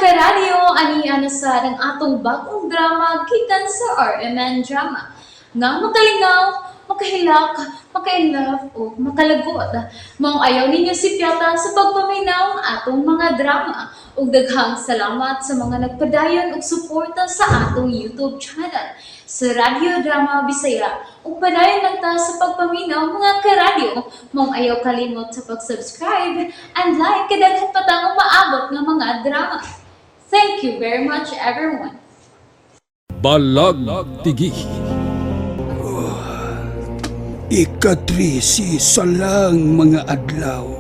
Karadyo, ani na sa ang atong bagong drama gikan sa RMN Drama. Nga makalingaw, makahilak, maka-inlove o makalagot. Maong ayaw ninyo sipyata sa pagpaminaw ang atong mga drama. Ug daghang salamat sa mga nagpadayon og suporta sa atong YouTube channel sa Radyo Drama Bisaya. Ug padayon lang ta sa pagpaminaw, mga karadyo. Maong ayaw kalimot sa pag-subscribe and like kay daghan pa tang umaabot nga mga drama. Thank you very much, everyone. Balagtigi. Ikatrisi sa lang mga adlaw.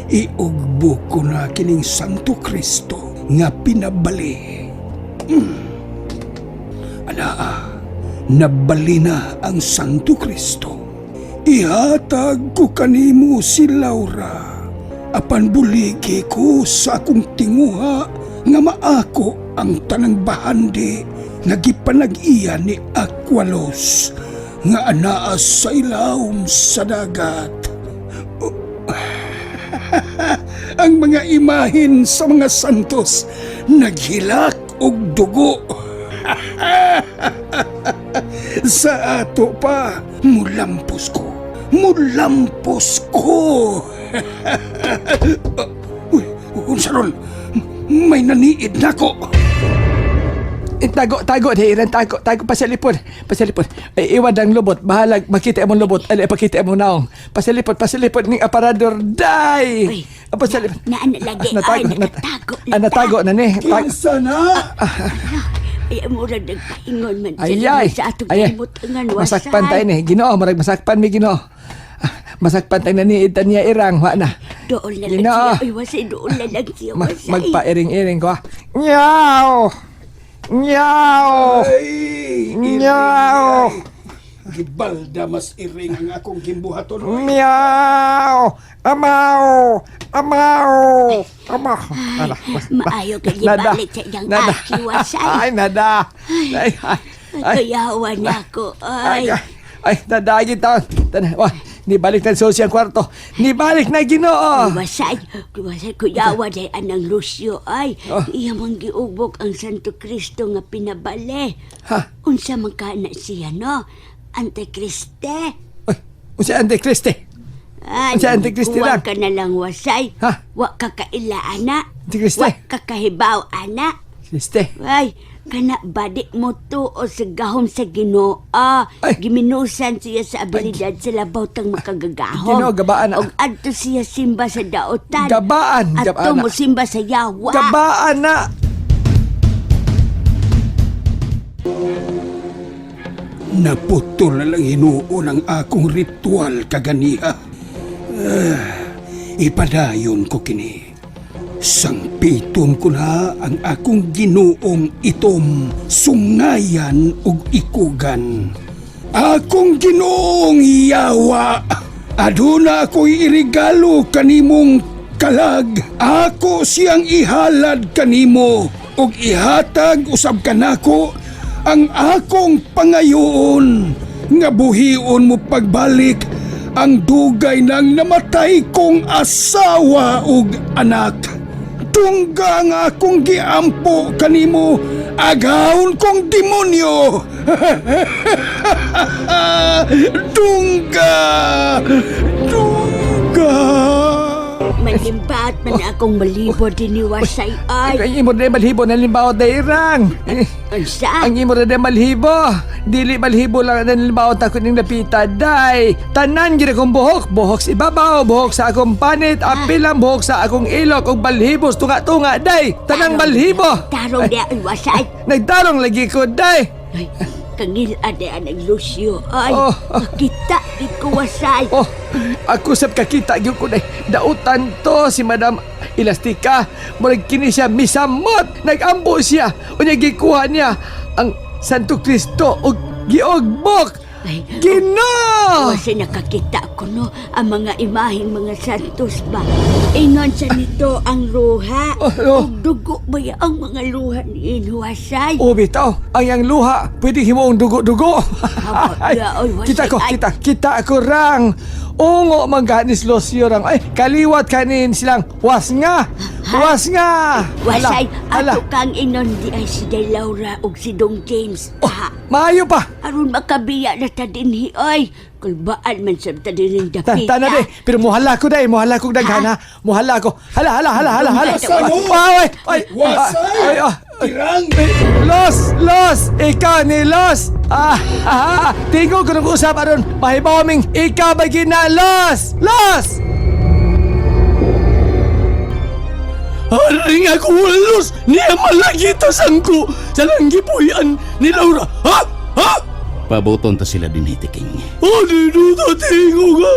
Iugbo ko na kining Santo Kristo nga pinabali. Anaa, nabali na ang Santo Kristo. Ihatag ko kanimo si Laura. Apan buligi ko sa akong tinguha nga maako ang tanang bahandi nga gipanag-iya ni Aqualos nga anaa sa ilawom sa dagat. Ang mga imahin sa mga santos naghilak og dugo. Sa ato pa, mulampos ko. Mulampos ko. Uy, unsa ron? May naniid nako. Eh, tago, tago, di, Iran, tago, tago, pasalipod, pasalipod. Ay, iwan ang lubot, bahalag, makita mo lubot, ali, pakita mo naong. Pasalipod, pasalipod, ning aparador, day! Uy, Ah, pasalipod. Naan na lagi, Natago, ay, nakatago na ah, natago na ni. Kinsa na? Ay, murag nagpaingon man Ay, sila ay, sa atong ay, ay. kalimutangan, Masakpan wasay. tayo ni. Ginoo, murag masakpan mi, Ginoo. Ah, masakpan tayo na ni itan niya irang, wa na. Dool na lang Ginoo. siya, ay, wasay, dool na lang siya, wasay. Magpairing-iring ko, ah. Nyaw! Nyaw! Ay, iring, Nyaw! ay. Gibalda mas iring ang akong gimbuhaton. Oy. Meow! Amaw! Amaw! Amaw! Ala, Maayo ka nada. gibalik sa iyang Nada. aki, wasay. Ay, nada! Ay, ay, ay, Kayawa na ako, ay, ay. ay, ay, nadagi taon. Tan, wah, nibalik na susi ang kwarto. Nibalik na Ginoo. Wasay, wasay, kuyawa day anang Lucio, ay. Oh. Iya mang giubok ang Santo Cristo nga pinabali. Ha? Unsa man ka na siya, no? Antikriste. Uy, unsa Antikriste? Ay, Unsa Antikriste wa lang? ka na lang wasay. Ha? Wa ka kaila, ana. Antikriste? Wa ka kahibaw, ana. Kriste. Ay, kana badik mo to o sa gahom sa Ginoo. Ay. Giminusan siya sa abilidad sa labaw tang makagagahom. Ginoo, gabaan na. Og adto siya simba sa daotan. Gabaan, Adto gabaan na. mo simba sa yawa. Gabaan na. Naputol na lang hinuon ang akong ritual kaganiha. Ah, ipadayon ko kini. Sangpiton ko na ang akong Ginoong itom, sungayan ug ikugan. Akong Ginoong yawa, aduna ako'y irigalo kanimong kalag. Ako siyang ihalad kanimo ug ihatag usab kanako ang akong pangayoon nga buhion mo pagbalik ang dugay ng namatay kong asawa ug anak. Tungga nga akong giampo kanimo, agawon kong demonyo. Tungga! Tungga! Malimbat man akong malibo din ni wasay ay. Ang imo na malhibo na limbaot na irang. Eh, Unsa? Ang imo na malhibo. Dili malhibo lang ang limbaot ako ning napita day. Tanan gid akong buhok, buhok sa ibabaw, buhok sa akong panit, apil ang buhok sa akong ilok ug balhibos tunga-tunga day. Tanang balhibo. Tarong di ay wasay. Nagtarong lagi ko day. Ay, kangil ade anang Lucio ay. Oh. Makita di ko wasay. Oh, ako sab kakita gyud ko day. Dautan to si Madam Elastica. Murag kini siya misamot. Nagambo siya. Unya gikuha niya ang Santo Cristo ug giogbok. Ay, Ginoo! Wasay nakakita ko no ang mga imaheng mga santos ba. Ingon sa nito ang luha. Oh, oh. Ug dugo ba ya ang mga luha ni Inhuasay? Oh, bitaw, ang iyang luha, pwede himuong dugo-dugo. Aba, Ay, oy, wasay, kita ko, ay. kita, kita ako rang. Ungo man ganis Losyo rang. Ay, kaliwat kanin silang was nga. Was nga. Hala, Wasay, hala. ato kang inon di ay si Day Laura ug si Dong James. Oh, Ha, maayo pa. aron makabiya na ta dinhi oy. Kulbaan man sa ta dinhi Ta, dapita. ta na di. Pero muhala ko dai, muhala ko daghan ha. Muhala ko. Hala, hala, hala, hala, hala. Wasay mo! Ay, ay, Wasay! Ay, ay, ay. Tirang! Los! Los! Ikaw ni Los! Ah, ah, ah. Tingog ko nung usap aron mahibaw ming ikaw ba gina Los! Los! Aring ako los niya malagi tasangko sa langgipuyan ni Laura. Ha? Ha? Pabuton ta sila din Tiking. Oh, di do tingo ka.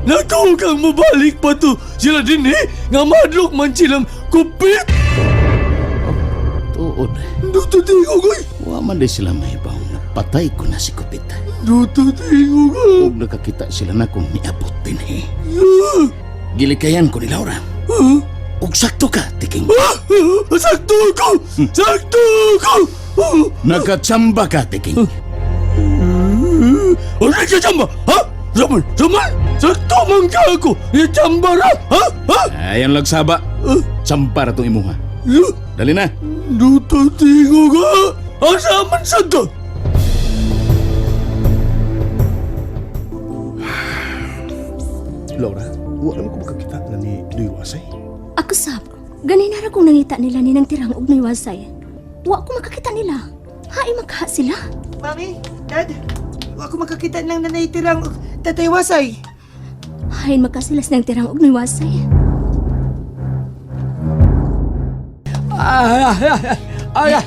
Nagtuo kang mabalik pa to sila din eh. Nga madlok man silang kupit. Tuod, Duto tingo ka. wa man di sila mahibaw na patay ko na si Kupit. Duto tingo ka. Ug nakakita sila na kung niabot din eh. Gilikayan ko ni Laura. Ug sakto ka, Tiking. Ah, Sakto ko! Sakto ko! Nakatsamba ka, Tiking. Ano ka tsamba? Ha? Samal, samal! Sakto man ka ako! Itsamba ra! Ha? Ha? Ayan lagsaba. Tsamba ra tong imuha. Dali na. Duto tingo ka! Asa man sad ka? Laura, wala mo ko makakita na ni Noy Wasay. Ako sab, ganin na kong nangita nila ni nang tirang og Wasay. Wa ko makakita nila. Hain makaha sila. Mami, Dad, wa ko makakita lang nanay tirang og tatay Wasay. Hain makasila ng tirang og Wasay. Ay, ay, ay, ay, ay,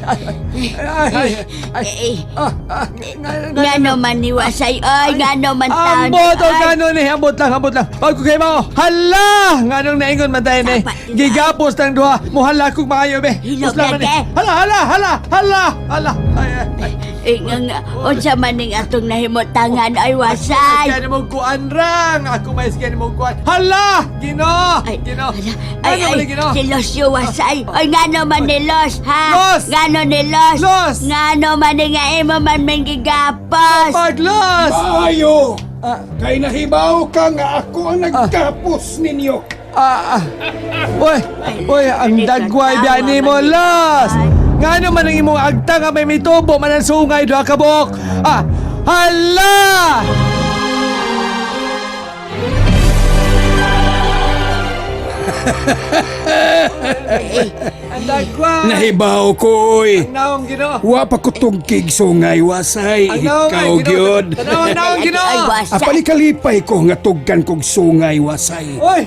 ay, ay, ay, Eh, ah, ah, nga- ngano man ni Wasay oy, ngano man taon. Ambot o oy. gano'n eh, ambot lang, ambot lang. Bago kayo mao, hala! Nganong naingon man tayo eh. Dapat nila. Gigapos ng duha, muhala kong maayo be. Hilog Usla man na, eh. Hala, hala, hala, hala, hala. Ay, ay, ay. Eh, nga nga, unsa man ning atong nahimutangan ay Wasay. Kaya mo kuan rang. Ako may sige mo kuan. Hala! Gino! Ay, Gino! hala. Ay, Ano ay, man Gino? si Losyo Wasay. Ay, ngano man ni Los, ha? Los! Ngano ni Los? Los! Ngano man ni nga imo man man gigapos? Paglos! Maayo! Ah. Kay nahibaw ka nga ako ang nagkapos ninyo. Ah, ah. Uy, uy, ang dagway biya ni mo, Los! Ngano man ang imong agta nga may mitubo man ang sungay duha ka buok. Ah, hala! Ang dagway! Nahibaw ko, oy. Ang naong Ginoo. Wa pa ko tugkig sungay wasay. Ang naong Ikaw ay, Ginoo. gyud. Tanaw ang naong Ginoo. Ay, Wasay. Apan ikalipay ko nga tugkan kog sungay wasay. Uy!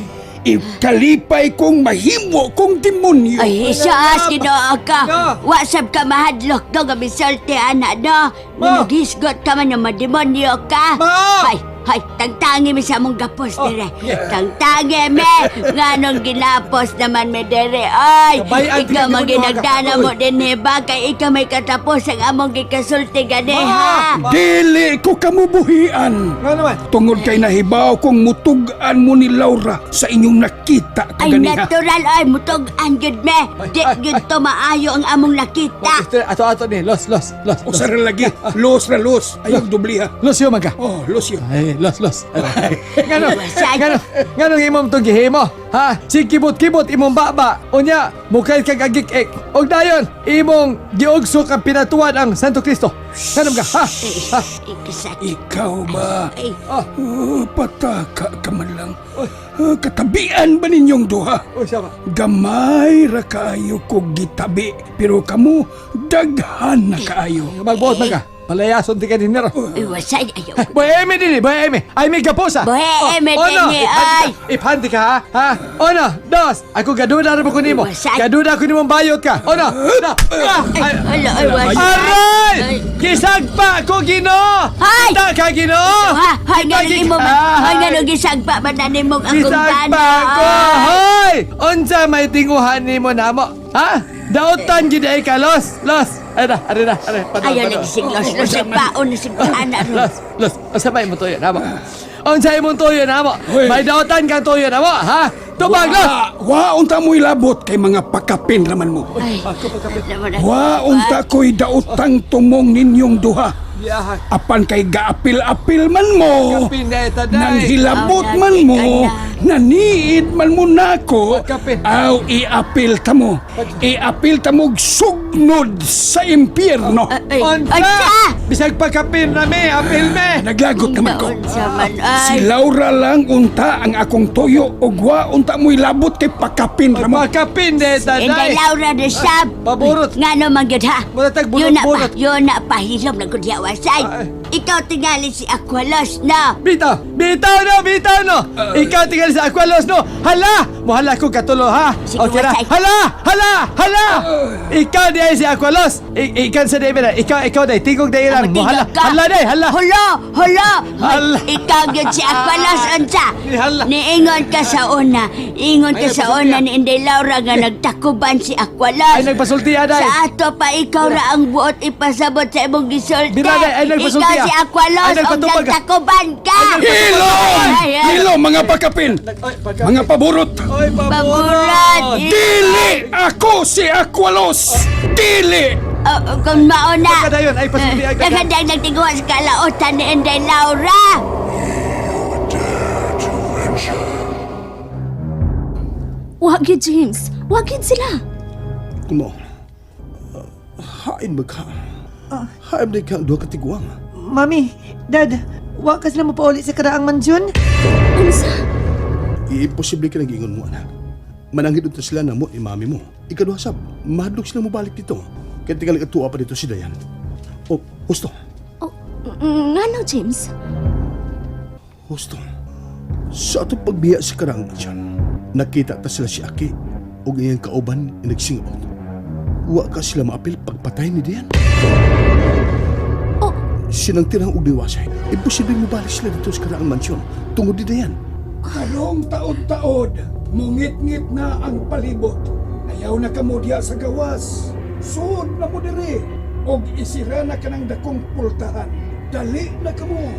Ikalipay kong mahimo kong demonyo. Ay, Jesus, Ginoo ka. No. Wasab ka mahadlok do nga misulti ana do. Ma. Naghisgot ka man nga mademonyo ka. Ma. Hay, hay, tangtangi mi sa among gapos Oh, dire. Tangtangi mi nganong ginapos naman mi dire. Ay, Kabayan, ikaw tingnan mo, maginagdana Oy. mo din ba kay ikaw may katapos ang among gikasulti gani ha. Ma. Dili ko kamubuhian. Nga naman. Tungod kay nahibaw kong mutugan mo ni Laura sa inyong nakita Ay, kaganiha. natural ay mutog-an gyud me. Ay, Di ay, gyud to maayo ang among nakita. Ato, ato ni. Los, los, los. O sa lagi, los ra los. Ayaw dubliha. Los yun, magka. Oh, los yun. Ay, los, los. Ngano, Wasay. ngano, ngano imong itong gihimo? Ha? Si kibot-kibot imong baba. Unya, mukay kag agik-ik. Og dayon, imong giugsok ang pinatuan ang Santo Cristo. Ngano ka? Ha? Ha? Ikasat. Ikaw ba? Ay, Oh, pataka ka man lang. Ah, katabian ba ninyong duha? Uy, siya ba? Gamay ra kaayo kog gitabi, pero kamo daghan na kaayo. Magbuot man ka. Palayason ti ka din nero. ay, wasay ayaw. Boy, eme din eh. Boy, eme. Ay, may kaposa. Boy, eme Oh, ono, din eh, ay. Iphanti ka, ha? Ha? Ono, dos. Ako gaduda na ko nimo. Wasay. Gaduda ko nimo bayot ka. Ono, na. Ah, Ay, ay. ala, ay, wasay. Aray! Ay. Gisagpa ko Ginoo! Hay! Kita ka Ginoo! Ha, hay Kita nga gi- nimo man. Ah, Hay nga nung gisagpa man na nimo akong Gisagpa tana. ko! Hoy! Unsa may tinguhan nimo namo? Ha? Dautan gid ay ka los, los. Ay na, ari na, ari. Padol, Ayaw padol. nagsiglos, los paon na sigpaana ron. Los, los. Unsa may imong tuyo namo? Unsa imong tuyo namo? Hoy. May dautan kang tuyo namo, ha? Tubag los. Wa unta mo ilabot kay mga pakapin raman mo. Ay, Wa unta ko'y daotang tumong ninyong duha. Yeah. Apan kay gaapil-apil man mo. Kapin na ita, day. Nang hilabot Aw, man mo, nagiganda. naniid man mo nako, Pagkapin. aw iapil ta mo. Iapil ta mo sugnod sa impyerno. Ay, Unsa! unsa? Bisag pagkapin na me, apil me. Naglagot naman ko. Unsa man ay. Si Laura lang unta ang akong toyo ug wa unta mo'y labot kay pakapin ra mo. Pagkapin na ita, Inday day. Laura de sab. Paborot. Nga no man gyud ha. Muratag Yun na pa, bunot-bunot. yun na pahilom na gud wasay. Ay. Ikaw tingali si Aqualos na. Bitaw! Bitaw no! Bitaw no! Ikaw tingali sa Aqualos no! Hala! Muhala ko katulo ha! Sige, Okay ra! wasay. Hala! Hala! Hala! Ikaw di ay si Aqualos! Ikaw sa di ba? Ikaw, ikaw day! Tingog day lang! Muhala! Hala day! Hala! Hulo! Hulo! Hala. Ikaw gyud si Aqualos unsa? Ni hala. Niingon ka sa una. Ingon ka Ay, sa nagpasulti, una ah. ni Inday Laura nga nagtakuban si Aqualos. Ay nagpasulti aday! Sa ato pa ikaw ra ang buot ipasabot sa imong gisulti. Bira, day, ay, nagpasulti, Ikaw si ah. Aqualos Ay, og nagpatupag, ah. nagtakuban ka. Hilom! Ay, ay. Hilom mga pakapin! Ay, pagkapin. Mga paborot! Oy, Paborot! Dili ako si Aqualos! Dili! Oh, kung mauna. Pagkadayon, ay, pasulti, ay, kada- Naghandang nagtinguha sa kalaotan ni Inday Laura. Wa gyud James. Wa gyud sila. Kumo, hain ba ka? Hain ba ka ang duha ka tiguang? Mami, Dad, wa ka sila mopauli sa karaang mansyon? Unsa? Iimposible ka nag-ingon mo, anak. Mananghid unta sila na mo ni mami mo. Ikaduha sab, mahadlok sila mo balik dito. Kaya tingali katuwa pa dito si Dayan. O, husto. Oh, ngano James? Husto. Sa atong pagbiya sa karang dyan, nakita ta sila si Aki o iyang kauban nga nagsingaot. Wa ka sila maapil pagpatay ni Dayan. Oh, Sinang tirang og diwasay. Imposible mo balik sila dito sa karaang mansyon tungod ni Dayan. Karong taod-taod, mungit-ngit na ang palibot. Ayaw na kamo diha sa gawas. Suod na mo diri og isira na kanang dakong pultahan. Dali na kamo.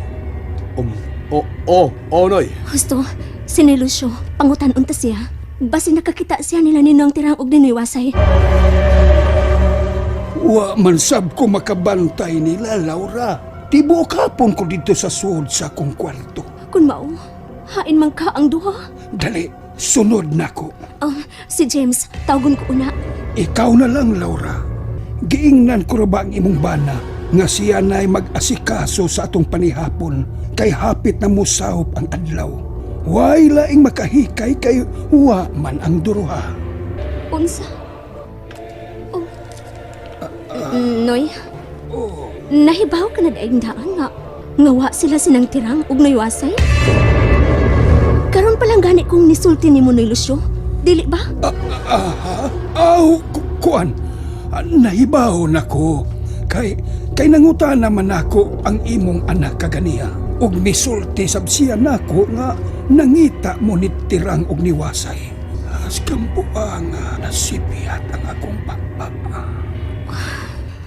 O, oh, oh, noy. Husto, si Nelucio, pangutan unta siya. Basi nakakita siya nila ninong tirang og ninoy wasay. Wa man sab ko makabantay nila, Laura. Tibuok hapon ko dito sa suod sa akong kwarto. Kun mao, hain man ka ang duha. Dali, sunod na ko. Oh, si James, tawgon ko una. Ikaw na lang, Laura. Giingnan ko ra ba ang imong bana nga siya na'y mag-asikaso sa atong panihapon kay hapit na musahop ang adlaw. Way laing makahikay kay wa man ang duruha. Unsa? Oh. Noy? Nahibaw ka na daing daan nga. Ngawa sila sinang tirang ug nayuasay? Karon pa lang gani kong nisulti ni mo Noy Lucio. Dili ba? Aha, aw, kuan. Ah, nahibaw na ko. Kay nangutan naman ako ang imong anak kaganiha. Ug misulti sab siya nako nga nangita mo ni tirang og niwasay. As kambuang nasipiyat ang akong pakpak.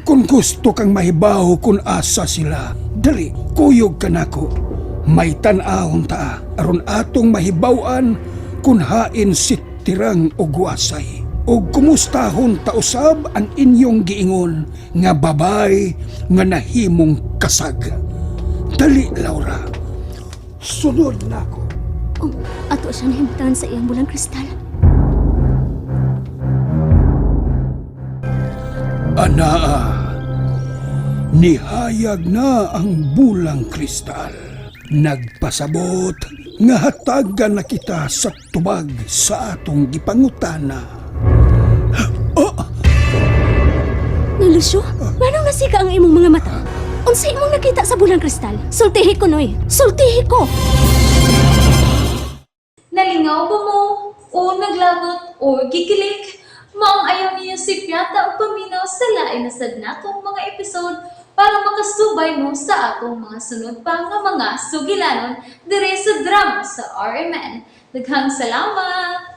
Kung gusto kang mahibaw kung asa sila, dali, kuyog ka nako. May tan-awon ta, aron atong mahibaw-an kung hain si tirang og wasay. Og kumustahon ta usab ang inyong giingon nga babay nga nahimong kasag. Dali, Laura. Sunod nako. Oh, ato siya nahimtan sa iyang bulang kristal. Anaa, nihayag na ang bulang kristal. Nagpasabot nga hatagan na kita sa tubag sa atong gipangutana. Oh, Noy Lucio, nganong nasika ang imong mga mata? Unsa imong nakita sa bulang kristal? Sultihi ko, Noy. Sultihi ko. Nalingaw ba mo? O naglagot o gikilig? Maong ayaw niyo si Piata o paminaw sa lain na sad natong mga episode para makasubay mo sa atong mga sunod pa nga mga sugilanon dire sa drama sa RMN. Daghang salamat!